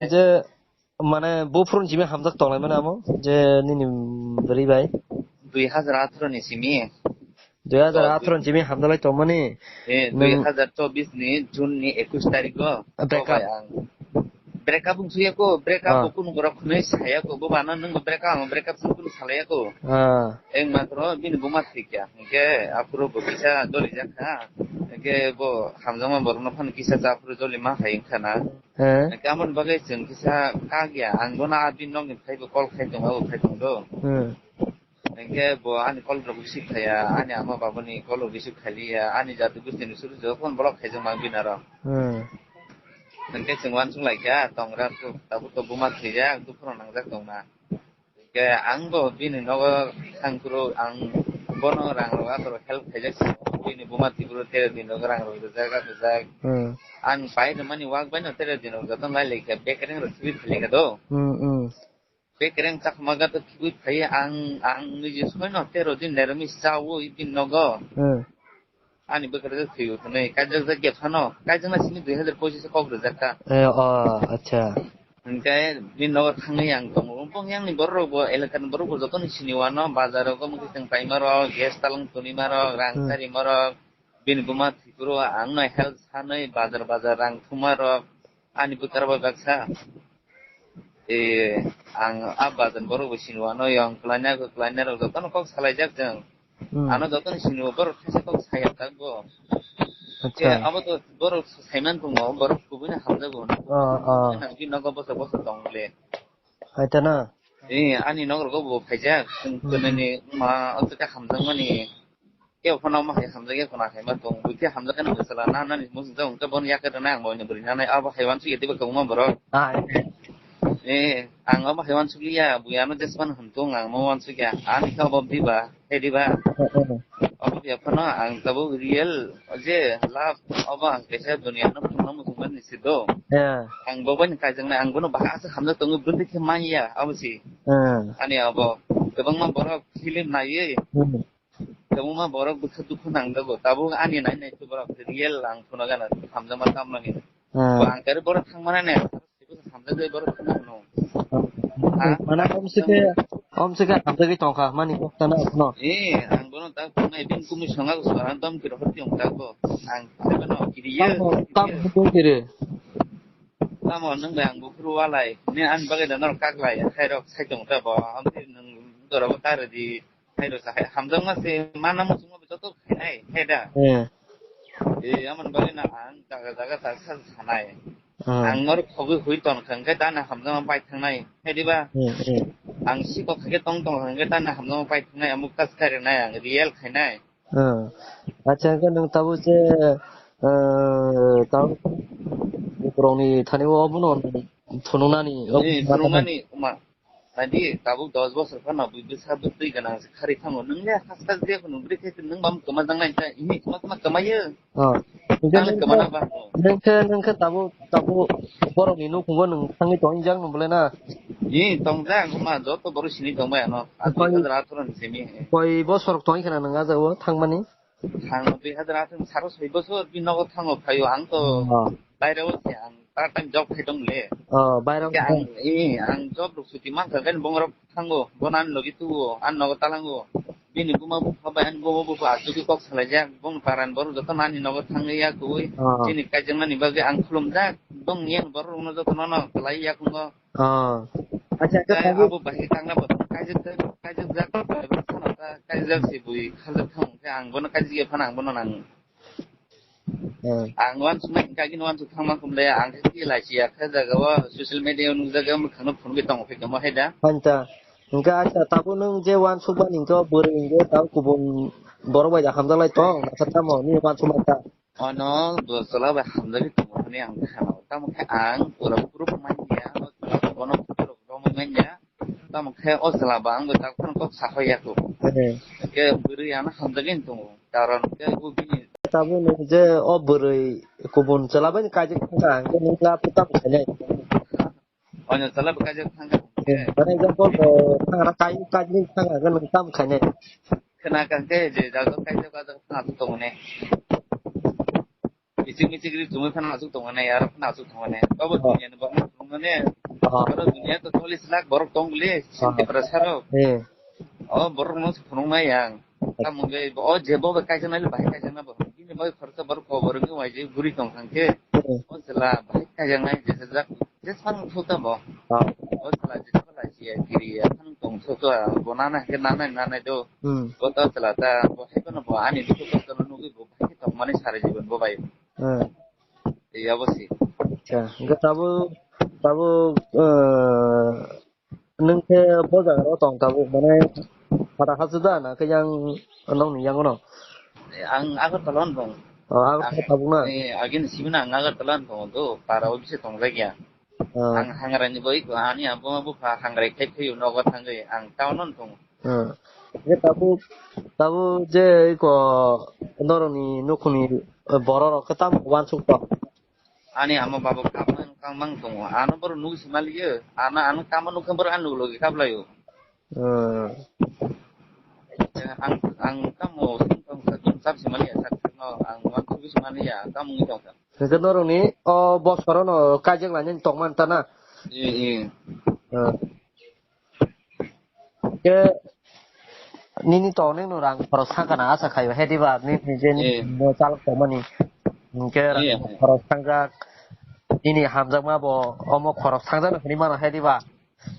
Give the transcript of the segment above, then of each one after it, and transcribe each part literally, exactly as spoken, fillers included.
je mane buphuru ni simi hamjak tonglaimani amo je nini bwrwi bai. Dui hajar atharo ni simi. Dui hajar atharo ni simi hamjalai tongmani. Eh, nwng dui hajar chobbish ni June ni ekush tarikh o. Break up. Bai ang. Break up wng suya ko, break up. Ah. Bo kunu borok khwnwi saya ko, bo bana nwng break up, ang break up sung kunu salaya ko. Ah. Eng matro bini buma thikya. Hingke aphuru bo kisa doli jakha. Hingke bo hamjakma borokno phano kisa cha aphuru doli ma hai wngkha na. Eh. Hingke amoni bagwi chwng kisa kagya. Ang bono a bini nokni phaibo call khai tongo, abo khai tongdo. Hmm. Hingke bo ani call rok receive khaiya, ani ama babani call rok receive khailiya, ani jati gustini suru jokhon block khaijak ma bini aro. Hmm. Hingke chwng uansuk laikha, tongra tabuk to buma thwijak, buphuru nangjak tongna. Hingke ang bo bini nogo thangphuru ang bono rang rok asoro help khaijak, bini buma thwiburu tere din nogo rang rok rijak, rijak. Hmm. Ang pai rwmani wak baino tere din rok jotono lai laikha, bekereng rok thwibwi phailaikha do. Hmm, hmm. Bekereng chakma gato khibui phai ang, ang niji soino tero din leremi chawi bin nogo. Hmm. Ani bekereng thwiyo thwnwi kaijak jak ya phano. Kaijak na sini dui hajar pochis kok rijak kha. Eh, oh, acha. Hingke bin nogo thangwi ang tongo. Bong yang ni borok bo elaka ni borok bo joto ni sini wano bazar rogo mukhe teng paima rok, gas talong tuni ma rok, rang Hmm. sari ma rok. Bini buma thwiburo ang no help sanwi bazar bazar rang thuma rok. Ani bwkar bai baksa. Eh, ang a bajan borok bo sini wano, yang kwlaina kwklaina rok jotono kok salaijak chwng. Hmm. Ano jotono sini borok khaisa kok saya tak bo. Acha. Eh, abo to borok saiman tongo, borok kubui na hamjago. Oh, oh. Nang ki nogo bosa bosa tong le. Hai ta na? Eh, ani nogo bo phaijak, chwng Hmm. kwnani ma, o jaka hamjakmani. Kebo phano omo hai hamjakya khuna khaima tong, buikhe hamjakya nang sala na nani muchung jagong khe bono yakhe rwnai ang boino bwrwi nanai abo hai uansukya teibo kwbangma borok. Ah, eh. Eh, ang omo hai uansukliya, bui ano jesmano hwn tong ang omo uansukya. Ani khe obo diba, hai diba? Eh, eh. Obo ya phano ang tabuk real je love obo ang kaisa duniya no phunukna muchungmani si do. Eh. Ang bo bai kaijaknai, ang bono bahai aswk hamjak tongo, bwrwi khe manya abo si. Eh. Ani abo kwbangma borok film naiwi. Hmm. Kwbangma borok bwkha dukhu nangjago. Tabuk ani nai nai borok real ang phunukgana hamjakma tamno hinwi. Hmm. Bo ang khe borok thangmani nai hamjakjai borok thangmano. Ha? Mana om se khe, om se khe hamjagwi tongkha mani kok tana no. Eh, ang bono tak phunai bin kumi songa ko soran dom kiro hoti ong tak bo. Ang khe bono kiriye. Tamo, tamo kiriye. Tamo nung bai ang buphuru walai. Ne an bagai da nor kaklai. Khairok sai tong ta bo. Am nung dorok ta redi. Hai rw sa hai hamjakma se mana muchungma joto khainai, hai da? Eh. Eh, amoni bagwi no ang jaga jaga ta sa sanai. Hmm. Ang norok khogwi hui ton kha, hwnkhe tani hamjakma pai thangnai, hai diba? Hmm, hmm. Ang sikok khaikhe tong tong kha, hwnkhe tani hamjakma pai thangnai, amuk tas khairwnai ang, real khainai. Hmm. Acha, hwnkhe nwng tabuk je, eh, tabuk borokni thani o obono phunuknani, eh, phunuknani, ma. Naidi, tabuk dos bosor phano bui bwsa bwtwi gwnang se kharwi thango. Nwng le haste je phano bwrwi khe nwng bam kwma jang nai ta, ini kwma kwma kwma yo. Oh. Ang le kwma na ba. Nwng khe, nwng khe tabuk, tabuk borok ni nukhungo nwng thangwi tong jak nw bole na. Ni tong jak ma joto borok sini tong bai ano. Koi, dui hajar atharo ni simi. Koi bosor tong khna nwng a jago thangmani? Thang dui hajar atharo saro soi bosor bini nogo thango phaio ang to. Oh. Baireo se ang part time job khai tong le. Oh, baireo. Khe ang, eh, ang job rok chuti mankha khe bongrok thango, bono ani logi tuo, ani nogo talango. Bini buma bupha bai ani buma bupha achuki kok salaijak, bong paran borok joto ani nogo thangwi ya kuwi. Oh. Chini kaijaknani bagwi ang khulumjak, bong yen borok rokno joto nono kwlai ya kungo. Oh. Acha, acha, tabuk abo bahai tangna bo kaijak, kaijak jak, kaijak si bui khajak thang khe ang bono kaijak ya phano ang bono nang. Hmm. Ang uansuknai hwnkhe agini uansuk thangma khum de, ang khe twi lai si ya khe jaga o social media o nukjak ya mwkhang no phunugwi tongo khe kamo hai da. Phanta. Hwnkhe acha tabuk nwng je uansuk bani hwnkhe o bwrwi hwnkhe tabuk kubun borok bai da hamjak lai tong, naisat tamo nini uansuk man ta. Ano bo chwla bai hamjagwi tongo hwnwi ang khe khana. Tamo khe ang pura proof man ya, bono photo rok romwi man ya. Tamo khe o chwla bo ang bai tabuk phano kok sakhai ya kho. Hmm. Khe bwrwi ano hamjagwi tongo. Karon khe bo bini. Tabuk nwng je o bwrwi kubun chwla bai kaijak thangkha, hwnkhe nwng la tamo khainai. Ono chwla bai kaijak thangkha. Eh, for example, bo thangra kai, kaijak thangkha, hwnkhe nwng tamo khainai. Khna kha hwnkhe je jaga kaijak, kaijak thang aswk tongo ne. Michik michik ri chumui phano aswk tongo ne, aro phano aswk tongo ne. Obo Oh. Duniya ni borok. Mane, ah, oro dunia to chollish lakh borok tong bole, ah, Tiprasa rok. Eh. O borok no phunuk nai ang. Tamung bai, o je bo bai kaijak nai le bahai kaijak na bo. Bini bai khoroksa borok ko borok ni waiji guri tong thang khe. Hmm. O chwla bahai kaijak nai je sajak, je sang thu ta bo. Ah. O chwla je sajak lai si ya kiri ya thang tong so to bo nana ke nana nana do. Hmm. Bo to chwla ta bo hai kono bo ani dukhu kosto no nugui bo bahai tong mani sari jibon bo bai. Hmm. Ya bo si. Acha, hingke tabuk, tabuk, eh, Nwng khe bo jaga o tong tabuk, mane, phatha hachwk da na khe yang nokni yango no? Ang Agartala o tong. O, Agartala tabuk na? Eh, agini simi no ang Agartala o tong do, para o bisi tong jak ya. Ah. Ang hangrai ni boi, ani abo ma bupha hangrai khai khai nogo thangwi, ang town o tong. Ah. Khe tabuk, tabuk je iko norokni nukhungni borok rok khe tamo uansuk tong? Ani ama baba kap mang, kang mang tongo. Ano borok nugui se maliyo. Ano, ano tamo nukha borok ano logi kap laio. Hmm. Ang, ang tamo song tong sa tong sab se maliya sak no ang wan sugui se maliya tamo ngi tong sa. Hingke norokni o bosorono kaijak lainani tongma wngtana? Ee, ee. Hmm. Khe nini tongni no rang khorok sangkha na asa khaio, he diba? Nini je Eh. Mo chalok tongmani. Hingke rang Eh. Khorok sangjak, nini hamjakma bo omo khorok sangjak no hinwi mano, he diba?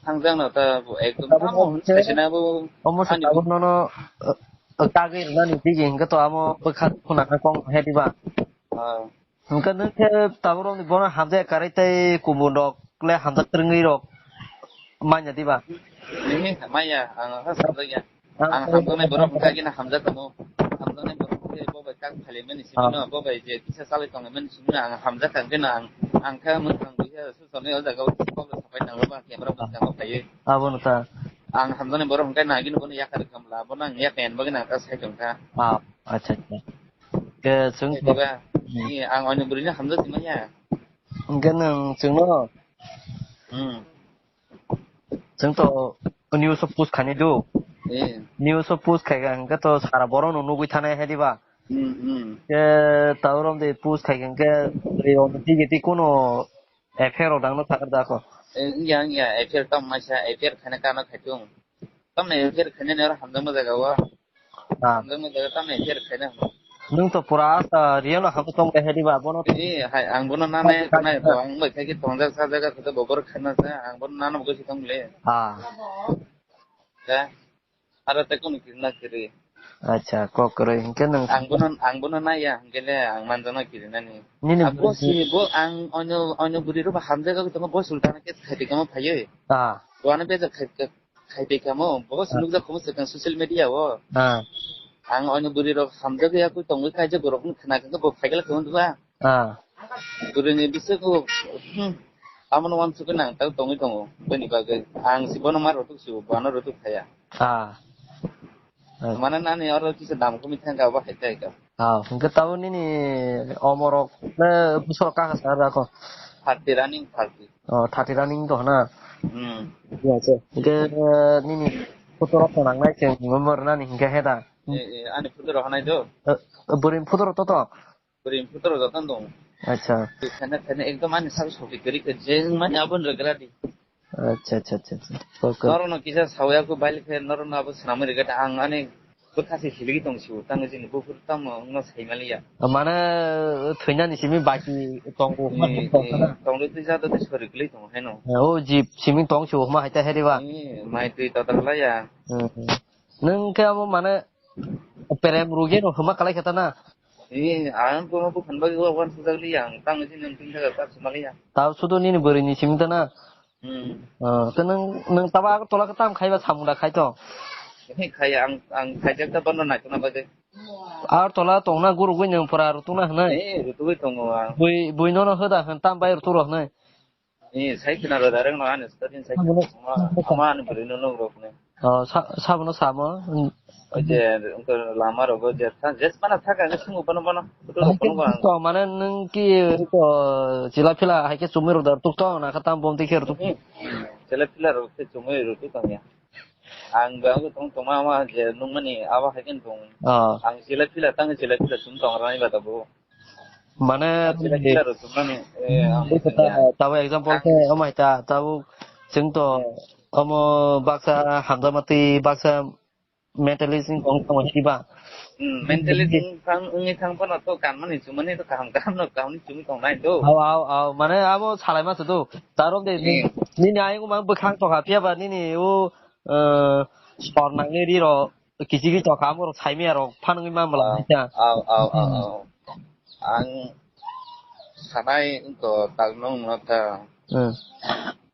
Sangjak no ta bo ekdom Tabuk tamo omo hwn se, saisina bo omo se ani tabuk nono, uh, uh, kagwi rwnani digi hingke to amo bwkha khuna kong, he diba? Ah. Hingke nwng khe tabuk rokni bono hamjak karwi tei kubun rok le hamjak twrwngwi rok manya diba? Nini maya, ang ha samjak ya. Ang Ang hamjaknai borok hingke agina hamjak tongo. Hamjaknai borok hingke bo bai kak phalaimani simi Ah. no, bo bai je kisa chalai tonglaimani simi no ang hamjak kha hingke no ang, ang kha mwkhang buya susoni o jaga o kok sapai tanglo ba camera Ah. bwskango phaiwi. Abono ta. Ang hamjaknai borok hingke no agini bono yakar khamla, bono ang yakar bagwi no ang ta sai tong kha. Ah, acha, acha. Ke chwng Khe diba? Hmm. Ni ang oino bwrwino hamjak tongmanya. Hingke nwng chwngno? Hmm. Chwng to news o post khainai do. Eh. News o post khaikha hingke to sara borok no nugui thanai hai diba? Hmm, hmm. Ke taurom de post khaikha hingke ri on tigi ti kuno F I R rok dangno thakar da kho. Eh, wngya, wngya, F I R tam maisa, F I R khaina kano khaitung. Tamni F I R khainani oro hamjakma jaga o. Ah. Hamjakma jaga tamni F I R khaina. Nwng to pura asa real no hamjak tong khe diba bono. Eh, hai, ang bono nanai, Hai, nai, hai. To ang bai khai khe tongjak sa jaga khe bo borok khaina sa, ang bono nana bo gosi tong le. Ah. Ka? Aro tei kunu kirina kiri. Acha, kok kwrwi. Hingke nwng Ang bono, ang bono naiya, hingke le ang manjana kirinani. Nini Abo bwrwi si bo ang onyo, onyo bwrwi rok hamjak tongma bo sultana ke khai tongma phaiwi. Ah. Bo ano bejak khai, khai tongma, bo Ah. nukjak komo se social media o. Ah. Ang onyo bwrwi rok hamjak ya ku tongwi kaijak borok no khna khe bo phaigal khe undi ba. Ah. Bwrwini bisingtwi, hmm, amono uansukgwi nang tak tongwi tongo. Bini bagwi ang si bono ma rwtuk si bo, bono rwtuk thaya. Ah. Ah. Mane nani oro kisa dam kumi thangka abo hai thai ka. Ah, hwnkhe tabuk nini omorok le bwswk kakha sa da kho? Thirty running, thirty. Oh, thirty running to hana? Hmm. Iya, che. Hwnkhe, eh, nini photo rok to nangnai chwng, member nani hwnkhe he da? Eh, eh, ani photo rok hanai do? Eh, bwrwini photo rok to to? Bwrwi photo rok jotono tongo. Acha. Khana khana ekdom ani sak soki kwrwi khe jeng mani aboni rwgra di. Acha, acha, acha, acha. Okay. Norokno kisa sawi aku bail khe norokno abo swnamwi rwgwi ta ang ani bwkha se hiligwi tong sibo. Tamo chini buphuru tamo wngno sai maliya. Mane thwinani simi baki tongo. Ni, ni, tongwi twi jado twi sori kwlwi tongo haino. O jib simi tong sibo huma haita heriba. Ni, mai twi total laya. Hmm, hmm. Nwng khe abo mane Prem rugeno huma kalai khe ta na? Ee, ang bono bwkhani bagwi o uansukjak liya, ang tamo chini nwng tin jaga kar suma liya. Tao sudo nini bwrwini simi ta na? Hmm. Ah, to nwng, nwng tabo Agartala khe tam khaiba samung da khai to? Ee, khai ang, ang khaijak ta bono naitokna bagwi. Agartala tongna gurugwi nwng pura rutungna hwnwi? Ee, rutugwi tongo ang. Bui, bui nono hoda hwn tam bai rutuk rok hwnwi? Ee, sai khna rw direct no ani study sai Abono khna. Ama, ama ani bwrwi no nuk rok ne. Oh, sa-, sabono samo. Oje, wngkha lama rogo je tha-, je pana thaka je sungo bono bono. Photo rok bono bono. To mane nwng ki to chila phila hai khe chumui rok da tuk to na kha tam bom tikhe rok. Ee, chila phila rok khe chumui rok tuk tong ya. Ang ba tong tong ma ma je nung mani abo hai khe tong. Oh. Ang chila phila tang chila phila chum tong rani ba da bo. Mane, Sila kila rw chumnani, eh, ang bwkha ta, tabo example khe omo hai ta, tabo chwng to omo baksa hamjakma twi baksa mentally chwng tong tong hai ba. Hmm, mentally chwng thang, wngwi thang phano to kanmani chumani to kaham kaham no kaham ni chumwi tong nai to. Au, au, au, mane abo salai ma se do. Taro de ni, eh, nini ayung mang bwkhang tokha phiya ba nini o, eh, sor nangni ri ro. Kichi kichi tokha, amorok saimaya rok phanangwi ma mala hai ta. Au, au, au, au. Ang sanai wngkha, tak nung no ta. Hmm.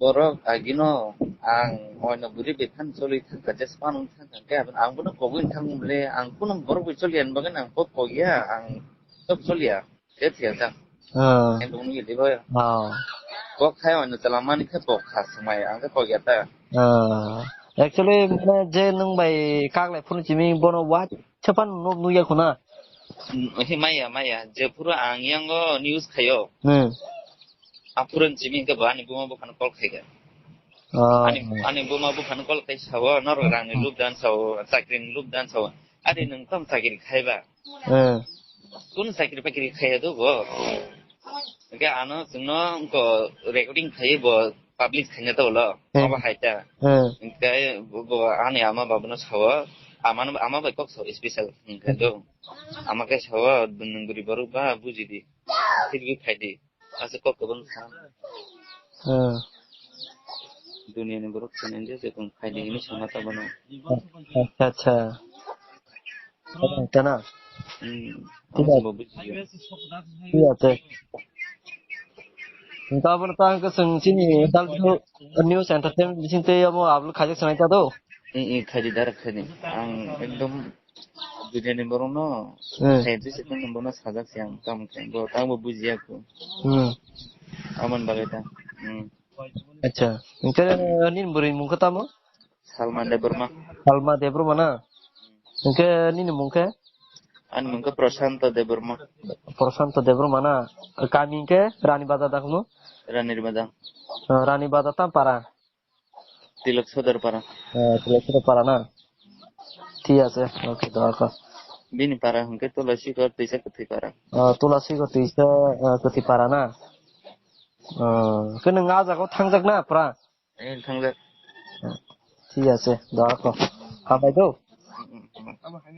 Borok agino ang oino buri bephan choli thangkha, jes phanang thangkha, khe ang bono kogwi thang le, ang kuno borok bai choli ani bagwi ang kok kogya, ang tok choliya. Khe phiya ta. Ah. Khe nung ni dibo. Ah. Kok khai wano chwla mani khe kok kha swmai, ang khe kok ya ta. Ah. Actually, mane je nung bai kak lai phunu chimi bono wa chepan nuk nuk ya khuna. Hmm, he maya, maya. Je phuru ang yango news khayo. Hmm. Aphuru chimi khe bo ani buma buphano call khai kha. Ah. Ani, ani buma buphano call khai sawo, norok rang ni lup dan sawo, chakri ni lup dan sawo. Ari nung tam chakri khai ba. Eh. Kun chakri pakri khaiya do bo. Hingke ano chwngno wngkha recording khaiwi bo publish khaina to ulo. Eh. Abo hai ta. Eh. Hingke bo, bo ani ama babuno sawo. Amano, ama bai kok sawo special hingke do. Ama khe sawo nwng bwrwi borok ba bujidi. Phirbi khaidi. Asa kok kwbang sa. Hmm. Duniani borok chini je je tong khaidi hini sana ta bono. Acha, acha. Tana. Hmm. Tidak. Ang bo bujiya. Tidak, teh. Engka bono ta engka seng chini dal tu news entertainment bising te amo upload khaijak sanai ta do. Hmm, hmm, khaidi, direct khaidi. Ang ekdom Duniani borokno Hmm. Khaidi se tongni bono sajak se ang tamo khe bo tamo bujiya kho. Hmm. Amon bagwi ta. Hmm. Acha. Engke nini bwrwi mung khe tamo? Salma Debbarma. Salma Debbarma na? Engke nini mung khe? Ani mung khe Prashanto Debbarma. Prashanto Debbarma na? Kami engke Rani Bazar da kunu? Rani Bazar. Ah, Rani Bazar tam para? Tilok Sodor para. Ah, Tilok Sodor para na? Thik ase, okay, doa kho. Bini para hwnkhe Tula Sikor Twisa Kwthwi para. Ah, Tula Sikor Twisa, ah, Kwthwi para na? Ah, khe nwng ah jaga o thangjak na pra? Eh, thangjak. Thik ase, doa kho. Hambai do. Mm, mm, mm.